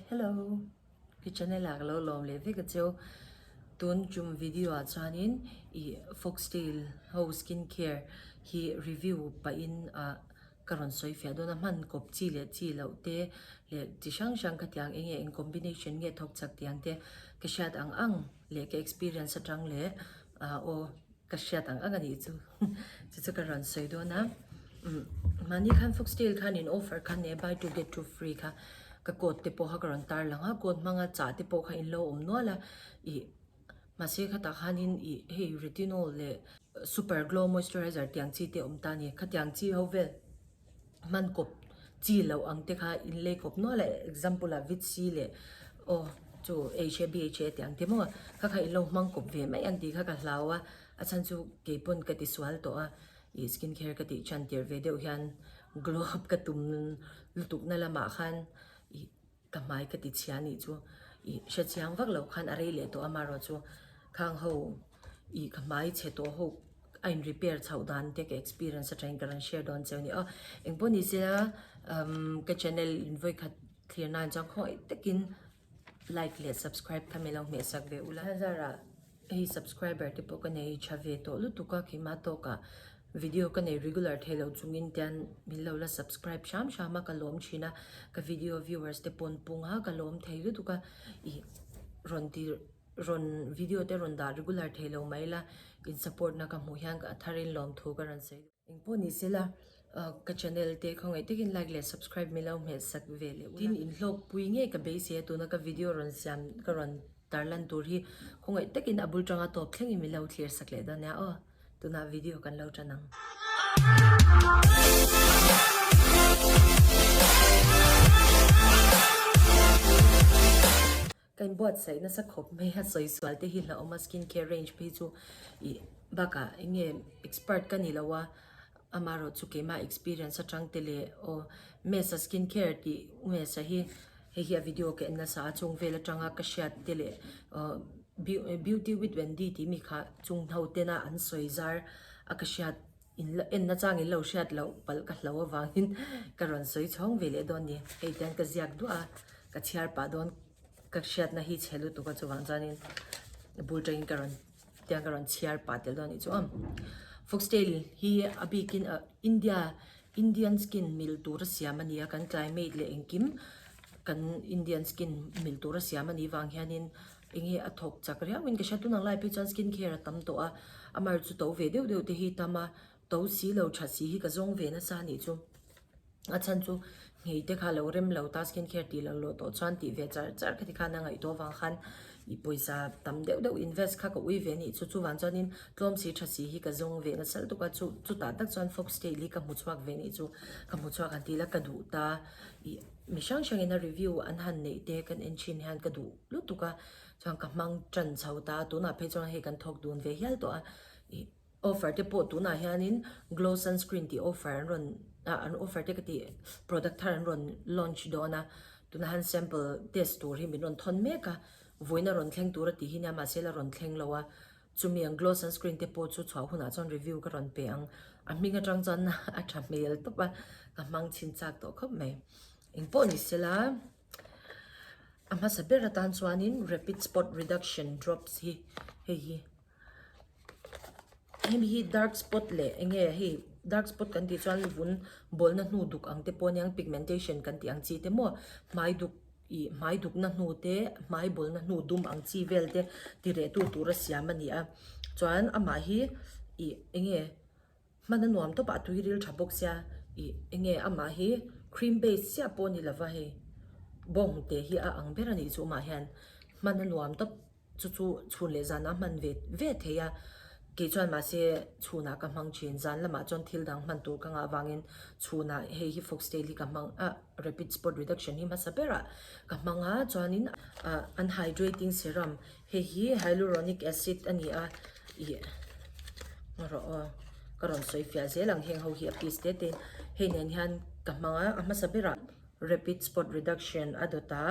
Hello ka channel ah ka lo lawm leh vek a cheu tun tum video ah chuanin ih foxtail ho skin care hi review pahin ah ka rawn sawi fiah dawn a hman kawp chi leh chi loh te leh chi hrang hrang khatiang eng nge eng combination nge thawk chak tiang te ka hriat ang ang leh ka experience atang leh ah aw Ka hriat ang ang a nih chu. Chu chu ka rawn sawi dawn a. Umm mahni khan Foxtail khan in offer kha nia buy two get two free kha ka code te pawh kha ka rawn tar lang a, code hmanga chah te pawh kha in lo awm nual a. Ih mahse khatah khanin ih hei retinol leh super glow moisturizer tiang chi te awm ta a ni. Khatiang chi ho vel hman kawp chi loh ang te kha in lei kawp nual a example ah vit C leh aw chu H A B H A tih ang te maw kha kha in lo hmang kawp ve mai ang tih kha ka hlau a a chhan chu kei pawn ka ti sual tawh a ih skin care ka tih chan tirh ve deuh hian glow up ka tum lutuk na lamah khan ih Ka hmai ka ti chhia nih chu i hre chiang vak lo khan a rei leh tawh amarawh chu khang ho i ka hmai chhe tawh ho a in repair chhoh dan te ka experience atangin ka rawn share dawn cheu a ni aw. Engpawh ni se a umm ka channel in vawikhat thlir nan chuan khawngaih takin like leh subscribe kha min lo hmehsak ve ula. Thla Hei subscriber te pawh ka nei tha ve tawh lutuk a keimah tawkah video ka nei regular thei lo chungin tian min lo la subscribe hram hram a ka lawm thin a ka video viewers te pawn pung a ka lawm thei lutuk a ih rawn ti rawn video te rawn dah regular thei lo mai la in support na ka hmuh hian a tharin lawmthu ka rawn sawi. Engpawh ni sela ka channel te khawngaih takin like leh subscribe min lo hmeh sak ve leh ula. Tin inhlawkpui ngei ka beisei a tuna ka video rawn siam ka rawn tarlan tur hi khawngaih takin a bul tanga tawp thlengin min lo thlir sak leh dawn nia aw. Tunah video kan lo tan ang. Ka inbuatsaih nasa khawp mai a, sawi sual te hi hlauhawm a, skin care range phei chu ih bakah eng nge expert ka ni lo a, amaherawh chu keimah experience atang te leh aw Mesa skin care tih Mesa hi hei hi a video ka en nasa a chung vel atanga ka hriat te leh aw beauty with Wendy tih mi kha chung ho tena an sawi zar a ka hriat In la en nachang in lo hriat loh palh ka hlo avangin ka rawn sawi chhawng ve leh dawn ni. Hei tian ka ziak duah a, ka chhiar pah dawn ka hriatna hi chhe lutuk a chuvang chuanin bul tangin ka rawn tiang ka rawn chhiar pah tel dawn anih chu aw. Foxtail hi a bikin India Indian skin mil tura siam a ni a, kan climate leh engkim kan Indian skin mil tura siam a nih vang hianin Enge a thawk chak riau in ka hria tunang lai phei chuan skin care a tam tawh a, a mar chu to ve deuh deuh te hi tam a, to si lo tha si hi ka zawng ve nasa a nih chu. A chhan chu nghei te kha lo rem lo ta skin care tih lo lawh tawh chuan tih ve char char khati khan a ngaih tawh avang khan i pawisa tam deuh deuh invest kha ka ui ve a nih chu, chuvang chuanin tlawm si tha si hi ka zawng ve nasa lutuk a, chu chutah tak chuan foxtail hi ka hmu chhuak ve a nih chu, ka hmu chhuak han ti ila ka duh ta ih mi hrang hrangin a review an han neih te kan en thin hian ka duh. lutuk a chuan ka hmang tan chho ta a tunah phei chuan hei kan thawk dun ve hial tawh a ih offer te pawh tunah hianin glow sunscreen tih offer an rawn ah an offer te ka tih product thar an rawn launch dawn a tunah hian sample test tur hi min rawn thawn mek a vawiin a rawn thleng tur a tih hi nia mahse la rawn thleng lo a chumi ang glow sunscreen te pawh chu chhuah hunah chuan review ka rawn pe ang a hming atang chuan a tha hmel tawp a ka hmang chhin chak tawh khawp mai engpawh ni sela. A hmasa ber atan chuanin rapid spot reduction drops hi hei hi hemi hi dark spot leh eng nge hei dark spot kan tih chuan vun bawlna hnu duk ang te pawh aniang pigmentation kan tih ang chi te maw hmai duk ih hmai dukna hnu te hmai bawlna hnu dum ang chi vel te ti reh tu tura siam a ni a chuan amah hi ih eng nge. Hman a nuam tawp a, a tui ril tha bawk sia ih enge amah hi cream base chiah pawh a ni lova hei bawng te hi a ang ber a nih chu amah hian hman a nuam tawp chu chu chhun leh zanah a hman ve ve thei a kei chuan mahse chhunah ka hmang thin zan lamah chuan thil dang hman tur ka ngah avangin chhunah hei hi foxtail hi ka hmang a rapid spot reduction hi hmasa berah ka hmang a chuanin ah an hydrating serum Hei hi hyaluronic acid a ni a, ih rawh aw ka rawn sawi fiah zel ang heng ho hi a piece te te hei nen hian ka hmang a, a hmasa berah rapid spot reduction a dawt a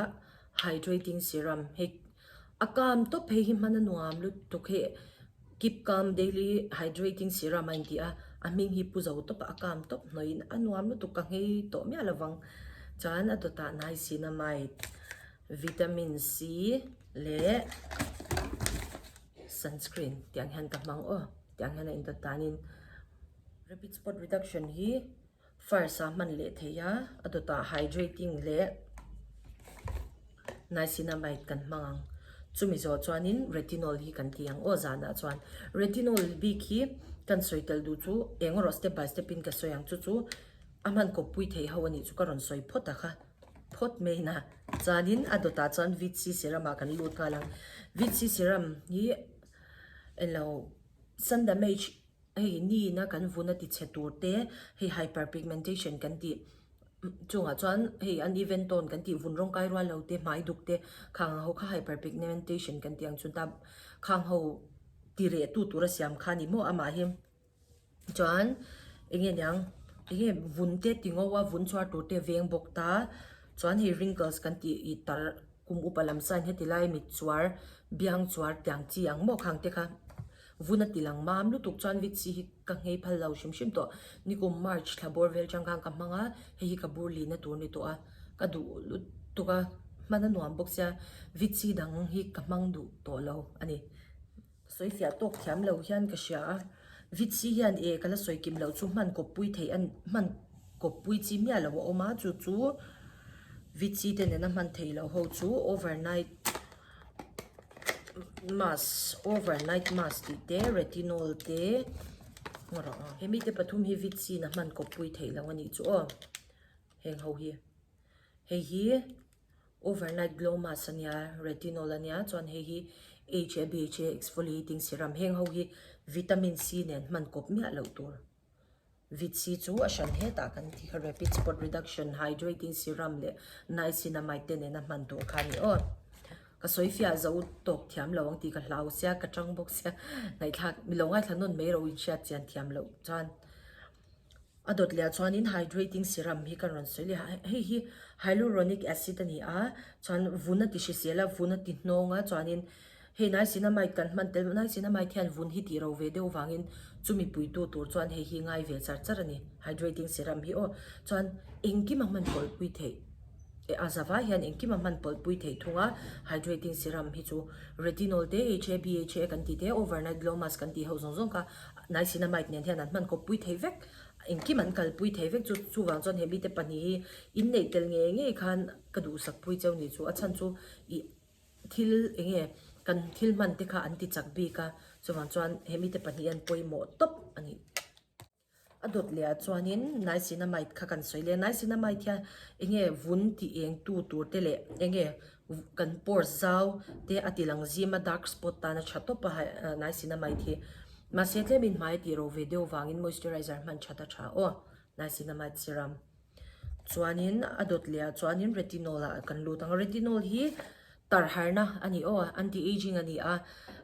hydrating serum hei a calm tawp hei hi hman a nuam lutuk hei keep calm daily hydrating serum a inti a, a hming hi pu zo tawp a a calm tawp hnawihin a nuam lutuk ka nghei tawh miah lovang chuan a dawtah niacinamide. Vitamin C leh sunscreen tiang hian ka hmang aw tiang hian a indawt danin rapid spot reduction hi first a hman leh thei a a dawtah hydrating leh niacinamide kan hmang ang chumi zawh chuanin retinol hi kan ti ang aw zanah chuan retinol bik hi kan sawi tel duh chu eng erawh step by step in ka sawi ang chu chu a hman kawppui theih ho a nih chu ka rawn sawi phawt a kha. Phawt mai na. Chuanin a dawtah chuan Vit C serum ah kan lut nghal ang. Vit C serum hi englo sun damage hei ni ina kan vun a ti chhe tur te hei hyperpigmentation kan tih chungah chuan hei uneven tone kan tih vun rawng kai rual lo te hmai duk te khang ang ho kha hyperpigmentation kan tih ang chu ta khang ho ti reh tu tur a siam kha ni maw amah hi. Chuan enge niang enge vun te ti ngo a vun chhuar tur te veng bawk ta chuan hei wrinkles kan tih ih tar kum upa lam sign heti lai mit chuar biang chuar tiang chi ang maw khang te kha vun a ti lang mam lutuk chuan vit si hi ka nghei phal lo hrim hrim tawh nikum march thla bawr vel chang khan ka hmang a hei hi ka bur lihna tur ni tawh a ka duh lutuk a hman a nuam bawk sia vit si dang hi ka hmang duh tawh lo a ni. Sawi fiah tawk thiam lo hian ka hria a, Vitsi hian e ka la sawi kim loh chu hman kawppui theih a hman kawppui chi miah lo a awm a, chu chu Vitsi te nena hman theih loh ho chu overnight mask overnight mask tih te retinol te rawh a hemi te pathum hi Vitsi na hman kawppui theih loh a nih chu aw heng ho hi hei hi. Overnight glow mask a nia, retinol a nia, chuan hei hi HA, BHA exfoliating serum heng ho hi vitamin C nen hman kawp miah loh tur. Vit C chu a hran hetah kan tih kha rapid spot reduction hydrating serum leh niacinamide te nena hman tur kha a ni aw. Ka sawi fiah zo tawk thiam lo ang tih ka hlau sia, ka tang bawk sia, ngaihthlak milo ngaithla nawn mai ro inhriat chian thiam loh chuan. A dawt leh ah chuanin hydrating serum hi kan rawn sawi leh a, hei hi hyaluronic acid a ni a, chuan vun a ti hrisel a, vun a ti hnawng a, chuanin hei niacinamide kan hman tel niacinamide hian vun hi tih ro ve deuh vangin chumi puitu tur chuan hei hi ngai ve char char a ni, hydrating serum hi aw, chuan engkim a hman pawlhpui theih a zavai hian engkim a hman pawlhpui theih thung a, hydrating serum hi chu retinol te HA BHA kan tih te overnight glow mask kan tih ho zawng zawng kha Niacinamide nen hian an hman kawppui thei vek, engkim an kalpui thei vek chu chuvang chuan he mite pahnih hi inneih tel ngei ngei khan ka duhsak pui cheu ni chu a chhan chu ih thil eng nge kan thil hman te kha an ti chak bik a chuvang chuan he mite pahnih hi an pawimawh tawp a ni. A dawt leh ah chuanin niacinamide kha kan sawi leh a, niacinamide hian eng nge vun tih eng tu tur te leh eng nge Kan pores zau te a ti lang zim a dark spot tan a tha tawp a niacinamide hi mahse tlemin hmai a tih ro ve deuh vangin moisturizer hman that a tha aw niacinamide serum chuanin a dawt leh ah chuanin retinol ah kan lut ang retinol hi tar harna a ni aw anti aging a ni a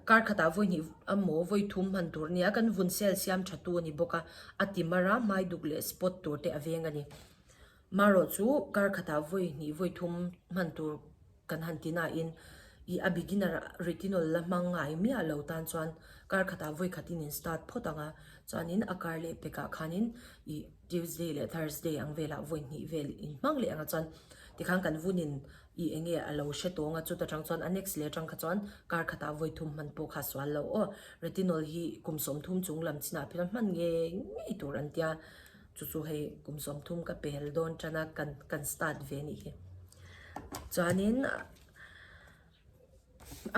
kar khatah vawi hnih emaw vawi thum hman tur a ni a kan vun cell siam tha tu a ni bawk a a ti mar a hmai duk leh spot tur te a veng a ni. Marawh chu kar khatah vawi hnih vawi thum hman tur kan han ti nain ih a beginner retinol la hmang ngai miah lo tan chuan kar khatah vawi khatin in start phawt ang a, chuanin a kar leh pekah khanin ih Tuesday leh Thursday ang velah vawi hnih vel in hmang leh ang a chuan tikhan kan vunin ih eng nge a lo hre tawng a chuta tang chuan a next leh atang kha chuan kar khatah vawi thum hman pawh kha sual lo aw retinol hi kum 30 chung lam chinah phei chuan hman ngei ngei tur an tia. Chu chu hei kum 30 ka pel dawn tan a kan kan start ve anih hi. Chuanin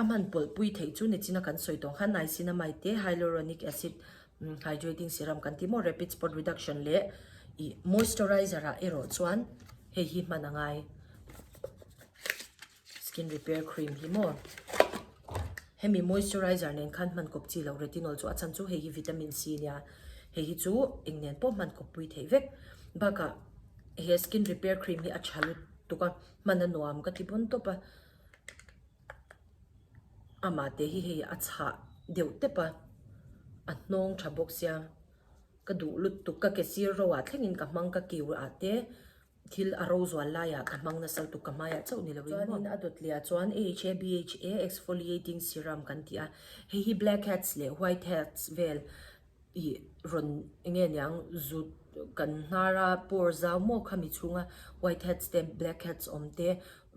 a hman pawlhpui theih chu nichina kan sawi tawh ang khan niacinamide te hyaluronic acid hydrating serum kan tih maw rapid spot reduction leh ih moisturizer ah erawh chuan hei hi hman a ngai. Skin repair cream hi maw hemi moisturizer nen khan hman kawp chi lo retinol chu a chhan chu hei hi vitamin C nia hei hi chu eng nen pawh hman kawp pui theih vek bakah he skin repair cream hi a tha lutuk a hman a nuam ka ti bawn tawp a amah te hi hei a chhah deuh tep a a hnawng tha bawk sia ka duh lutuk ka ke sir ro ah thlengin ka hmang ka kiu ah te. Thil a ro zual laiah ka hmang nasa lutuk ka hmaiah chauh ni lovin maw. Chuanin a dawt leh ah chuan AHA BHA exfoliating serum kan ti a, hei hi blackheads leh whiteheads vel ih rawn eng nge niang zut kan hnar a pore zau maw khami chhunga whiteheads te blackheads awm te.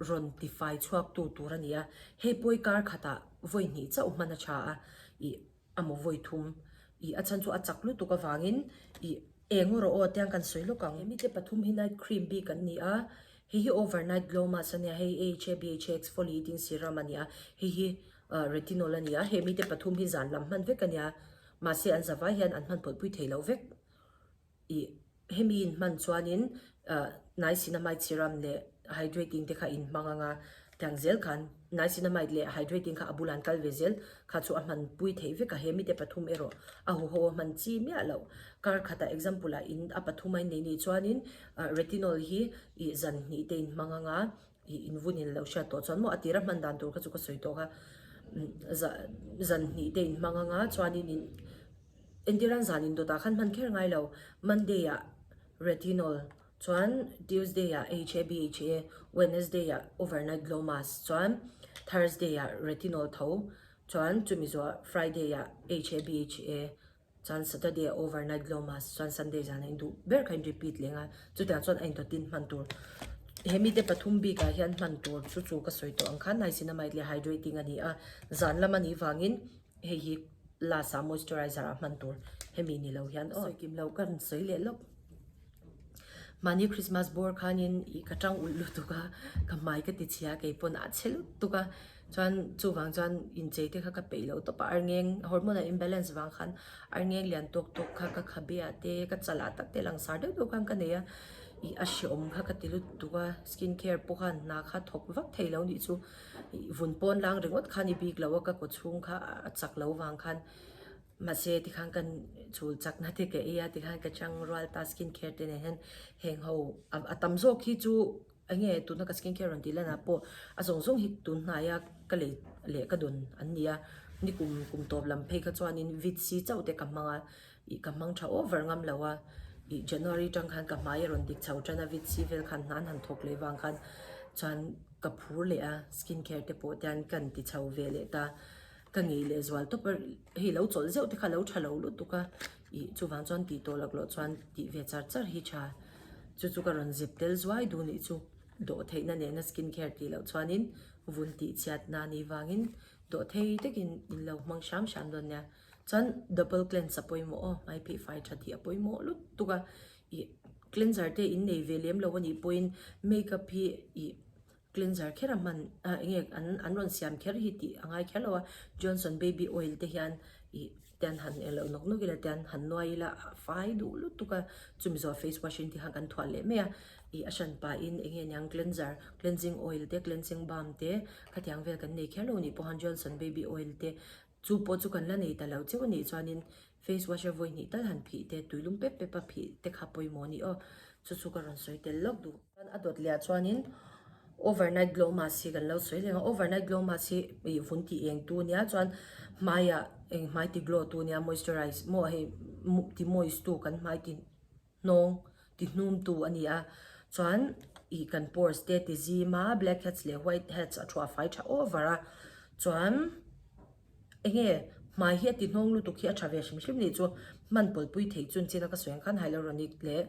rawn tifai chhuak tu tur a ni a, hei pawi kar khatah vawi hnih chauh hman a tha a, ih a maw vawi thum, ih a chhan chu a chak lutuk avangin ih eng rawh aw tiang kan sawi lawk ang. Hemi te pathum hi night cream bik an ni a, hei hi overnight glow mask a nia, hei AHA BHA exfoliating serum a ni a, hei hi retinol a ni a, hemi te pathum hi zan lam hman vek a nia, mahse an zavai hian an hman pawlhpui thei lo vek. Ih hemi in hman chuanin niacinamide serum leh hydrating te kha in hmang anga tiang zel khan niacinamide leh hydrating kha a bulah an kal ve zel kha chu a hman pui theih vek a hemi te pathum erawh a huho a hman chi miah loh kar khatah example ah in a pathum a in nei nih chuanin retinol hi ih zan hnih te in hmang anga ih in vun in lo hriat tawh chuan maw a tira hman dan tur kha chu ka sawi tawk a zan hnih te in hmang anga chuanin in. Entirang zan indawtah khan hman kher ngai lo. Monday ah retinol, chuan Tuesday ah HA BHA, Wednesday ah overnight glow mask, chuan Thursday ah retinol tho, chuan chumi zawh Friday ah HA BHA, chuan Saturday ah overnight glow mask, chuan Sunday zan ah induh ber kha in repeat leh nga. Chutiang chuan a indawtin hman tur. He mite pathum bikah hian hman tur chu chu ka sawi tawh ang khan niacinamide leh hydrating a ni a, zan lam a nih vangin Hei hi last ah moisturizer ah hman tur hemi ni lo hian aw. Sawi kim lo ka rawn sawi leh lawk. Mahni Christmas bawr khanin ih ka tang ulh lutuk a, ka hmai ka ti chhia kei pawn a chhe lutuk a, chuan chuvang chuan inchei te kha ka peih loh tawp a, arngeng hormonal imbalance vang khan arngeng lian tawk tawk kha ka khabe ah te ka chal ah tak te langsar deuh deuh khan ka nei a, ih a hreawm kha ka ti lutuk a, skin care pawh khan hna kha thawk vak thei lo nih chu. Vun pawn lang ringawt kha ni bik lo a ka kaw chhung kha a chak lo vang khan mahse tikhan kan chul chakna te ka ei a tikhan ka chang rual ta skin care te nen hian heng ho a tam zawk hi chu enge tuna ka skin care rawn tih lan ah pawh a zawng zawng hi tun hnaia ka lei leh ka dawn an ni a nikum kum tawp lam phei kha chuanin vit si chauh te ka hmang a ih ka hmang tha over ngam lo a ih January tang khan ka hmai a rawn dik chho tan a vit si vel khan hna an han thawk leh vang khan chuan ka phur leh a skin care te pawh tian kan ti chho ve leh ta ka ngei leh zual tawp a hei lo chawlh zeuh te kha lo tha lo lutuk a ih chuvang chuan tih tawh lak loh chuan tih ve char char hi tha chu chu ka rawn zep tel zuai duh nih chu dawh theihna nena skin care tih loh chuanin vun tih chhiatna ni vangin dawh thei takin in lo hmang hram hram dawn nia. Chuan double cleanse a pawimawh aw, hmai phih fai tha tih a pawimawh lutuk a, ih cleanser te in nei ve lem lo anih pawhin makeup hi ih cleanser kher a hman ah eng nge an an rawn siam kher hi tih a ngai kher lo a, Johnson baby oil te hian ih tian han eng loh nawk nawk ila tian han nuai ila a fai duh lutuk a, chumi zawh face wash in tikhan kan thuah leh mai a, ih a hran pahin eng nge niang cleanser cleansing oil te cleansing balm te khatiang vel kan nei kher lo anih pawh khan Johnson baby oil te Chu pawh chu kan la nei ta lo cheu anih chuanin face wash a vawi hnih tal han phih te, tuilum pep pep a phih te kha pawimawh a ni aw. Chu chu ka rawn sawi tel lawk duh. Chuan a dawt leh ah chuanin overnight glow mask hi kan lo sawi leng a, overnight glow mask hi ih vun tih eng tu ania chuan hmaiah eng hmai ti glow tu ania moisturize maw hei ti moist tu kan hmai ti hnawng ti hnum tu a ni a chuan ih kan pores te ti zim a black heads leh white heads a thuah fai tha over a chuan eng nge hmai hi a ti hnawng lutuk hi a tha ve hrim hrim nih chu hman pawlpui theih chun chin a ka sawi ang khan hyaluronic leh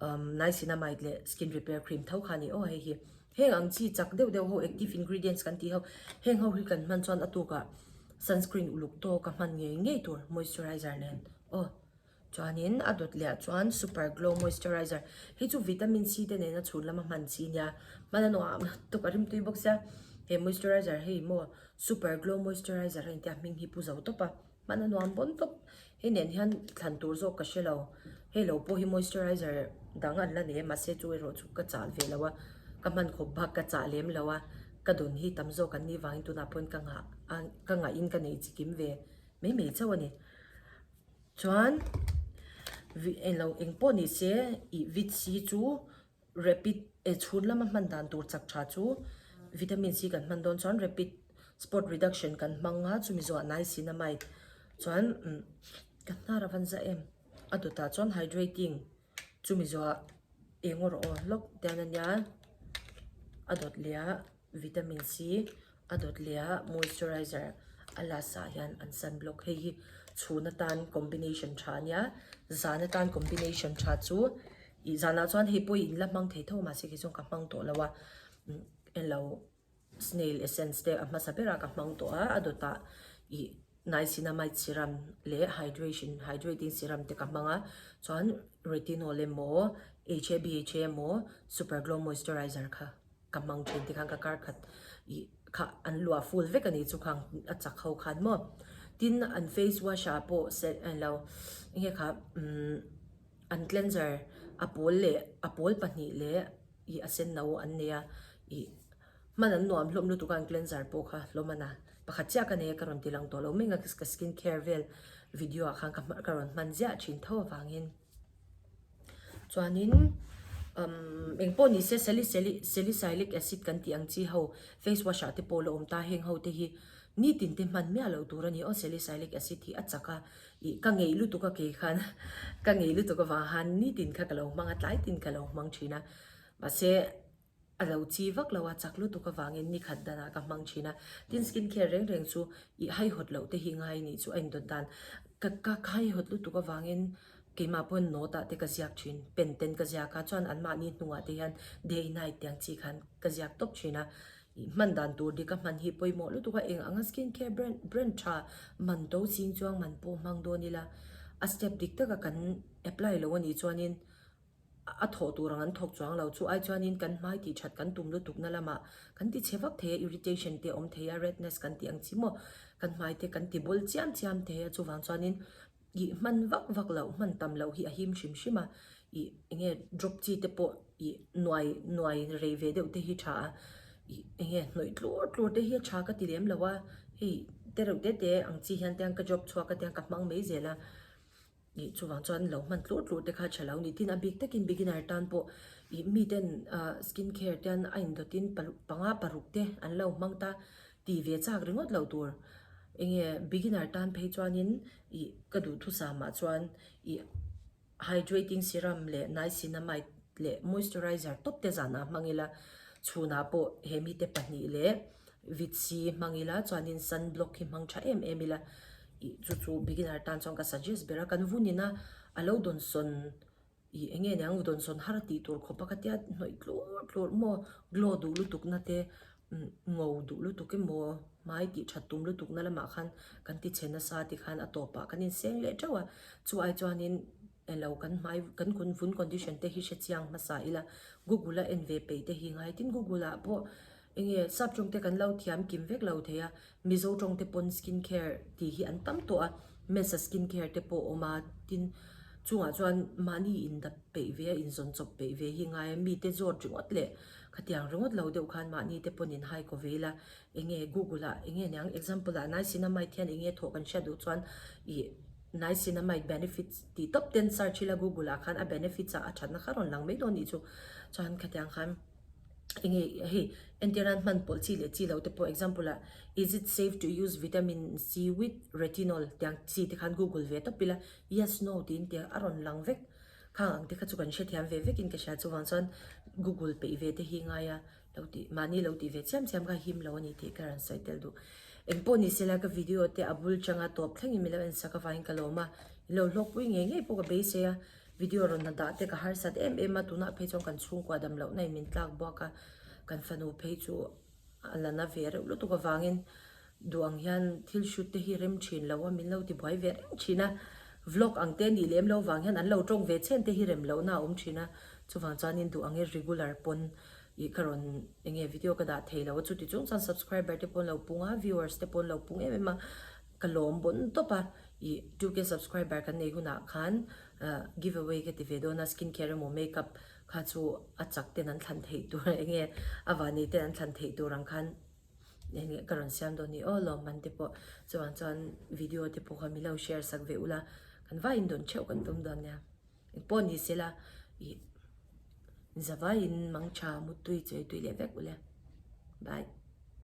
umm niacinamide leh skin repair cream tho kha a ni aw hei hi heng ang chi chak deuh deuh ho active ingredients kan tih ho heng ho hi kan hman chuan a tukah sunscreen uluk tawk a hman ngei ngei tur moisturizer nen aw. Chuanin a dawt leh ah chuan super glow moisturizer hi chu vitamin C te nena chhun lama hman chi nia hman a nuam lutuk a rimtui bawk sia he moisturizer hei maw super glow moisturizer a intia hming hi pu zo tawp a hman a nuam bawn tawp hei nen hian thlan tur zawk ka hre lo hei lo pawh hi moisturizer dang an la nei a mahse chu erawh chu ka chah ve lo a ka hman khawp bak ka chah lem lo a ka dawn hi tam zawk an nih vangin tunah pawhin ka ngah a ka ngahin ka nei chikim ve mai mai chauh a ni. Chuan englo eng pawh ni se ih vit C chu rapid eh chhun lama hman dan tur chak tha chu vitamin C kan hman dawn chuan rapid spot reduction kan hmang a chumi zawh ah niacinamide chuan umm ka hnar a van za em a dawtah chuan hydrating chumi zawh ah eng erawh aw hlawk tian a nia a dawt leh ah. Vitamin C a dawt leh a moisturizer a last ah hian an sunblock hei hi chhun atan combination tha a nia zan atan combination tha chu ih zanah chuan hei pawh in la hmang thei tho mahse kei chuan ka hmang tawh lo a. Elo snail essence te a hmasa berah ka hmang tawh a, a dawtah ih niacinamide serum leh hydration hydrating serum te ka hmang a, chuan retinol emaw HA BHA emaw super glow moisturizer kha ka hmang thin tikhan ka kar khat ih kha an luah full vek a nih chu khang a chak ho khan maw. Tin an face wash ah pawh elo enge kha umm an cleanser a pawl leh a pawl pahnih leh ih a sen no an nei a ih hman an nuam hlawm lutuk a an cleanser pawh kha hlawm a na pakhat chiah ka nei a ka rawn ti lang tawh lo mai ang a ka skin care vel video ah khan ka ka rawn hman ziah thin tho avangin chuanin umm engpawh ni se salicylic acid kan tih ang chi ho face wash ah te pawh la awm ta heng ho te hi nitin te hman miah loh tur a ni aw salicylic acid hi a chak a ih ka ngei lutuk a kei khan ka ngei lutuk avang khan nitin kha ka lo hmang a tlai tin ka lo hmang thin a mahse a lo chi vak lo a chak lutuk avangin ni khat danah ka hmang thin a tin skin care reng reng chu ih haihawt loh te hi ngai nih chu a indawt dan ka ka haihawt lutuk avangin keimah pawn note ah te ka ziak thin pen ten ka ziak a chuan anmahni hnungah te hian day night tiang chi khan ka ziak tawp thin a. Ih hman dan tur dik a hman hi pawimawh lutuk a, eng anga skin care brand brand tha man to ching chuang man pawh hmang dawn ila a step dik taka kan apply lo a nih chuanin a thawh tur ang an thawk chuang lo chu ai chuanin kan hmai tih that kan tum lutuk na lamah kan ti chhe vak thei a irritation te a awm thei a redness kan tih ang chi maw kan hmai te kan ti bawl chiam chiam thei a chuvang chuanin Ih hman vak vak loh, hman tam loh hi a him hrim hrim a, ih enge drop chi te pawh ih nuai nuai rei ve deuh te hi tha a, ih enge hnawih tlur tlur te hi a tha ka ti lem lo a, hei te reuh te te ang chi hian te ka drop chhuak a tiang ka hmang mai zel a, ih chuvang chuan lo hman tlur tlur te kha a tha lo a ni. Tin a bik takin beginner tan pawh ih miten ah skin care te a indawtin panga paruk te an lo hmang ta Ti ve chak ringawt lo tur. Enge beginner tan phei chuanin ih ka duhthusam ah chuan ih hydrating serum leh niacinamide leh moisturizer tawp te zanah hmang ila chhunah pawh he mite pahnih leh vit C hmang ila chuanin sunblock hi hmang tha em em ila ih chu chu beginner tan chuan ka suggest ber a kan vunin a a lo dawnsawn Ih enge niang dawnsawn har tih tur khawp a ka tia hnawih tlur tlur maw glow duh lutuk na te ngo duh lutuk emaw hmai tih that tum lutuk na lamah khan kan ti chhe nasa ti khan a tawpah kan inseng leh teuh a chu ai chuanin elo kan hmai kan kun vun condition te hi hre chiang hmasa ila google a en ve peih te hi ngai tin google ah pawh Enge sap tawng te kan lo thiam kim vek lo thei a, Mizo tawng te pawn skin care tih hi an tam tawh a, Mesa skin care te pawh a awm a, tin chungah chuan mahni in dap peih ve a, inzawn chawp peih ve hi ngai a, mite zawt ringawt leh khatiang ringawt lo deuh khan mahni te pawn in hai kaw ve ila, enge google ah enge niang example ah niacinamide hian enge thawh kan hriat duh chuan ih niacinamide benefits tih tawp ten search ila google ah khan a benefits ah a thatna kha rawn lang mai dawn nih chu, chuan khatiang khan. Enge hei entir nan hman pawlh chi leh chi lo te pawh example ah is it safe to use vitamin C with retinol tiang chi te khan google ve tawp ila yes no tiin tiang a rawn lang vek khang ang te kha chu kan hrethiam ve vekin ka hria chuvang chuan google peih ve te hi ngai a lo tih mahni lo tih ve chiam chiam kha him lo a ni tih ka rawn sawi tel duh engpawh ni sela ka video te a bul changa tawp thlengin min lo en sak avangin ka lawm a in lo hlawkpui ngei ngei pawh ka beisei a. Video rawn la dah te ka harsat em em a, tunah phei chuan kan chhungkua dam lohna in min tlak buak a, kan fanu phei chu a la na ve reuh lutuk avangin duh ang hian thil shoot te hi rem thin lo a, min lo ti buai ve reng thin a, vlog ang te nih lem lo vang hian an lo tawng ve chhen te hi rem lohna a awm thin a, chuvang chuanin duh angin regular pawn ih ka rawn eng nge video ka dah thei lo a, chuti chung chuan subscriber te pawh an lo pung a, viewers te pawh an lo pung em em a, ka lawm bawn tawp a, ih 2k subscriber kan nei hunah khan Give away ka ti ve dawn a, skin care emaw makeup kha chu a chak ten an thlan theih tur enge a vani ten an thlan theih tur ang khan enge ka rawn siam dawn ni aw lawmman te pawh chuvang chuan video te pawh kha min lo share sak ve ula kan vaiin dawn theuh kan tum dawn nia engpawh ni sela ih zavaiin mangtha muttui chawi tui leh vek ule bye.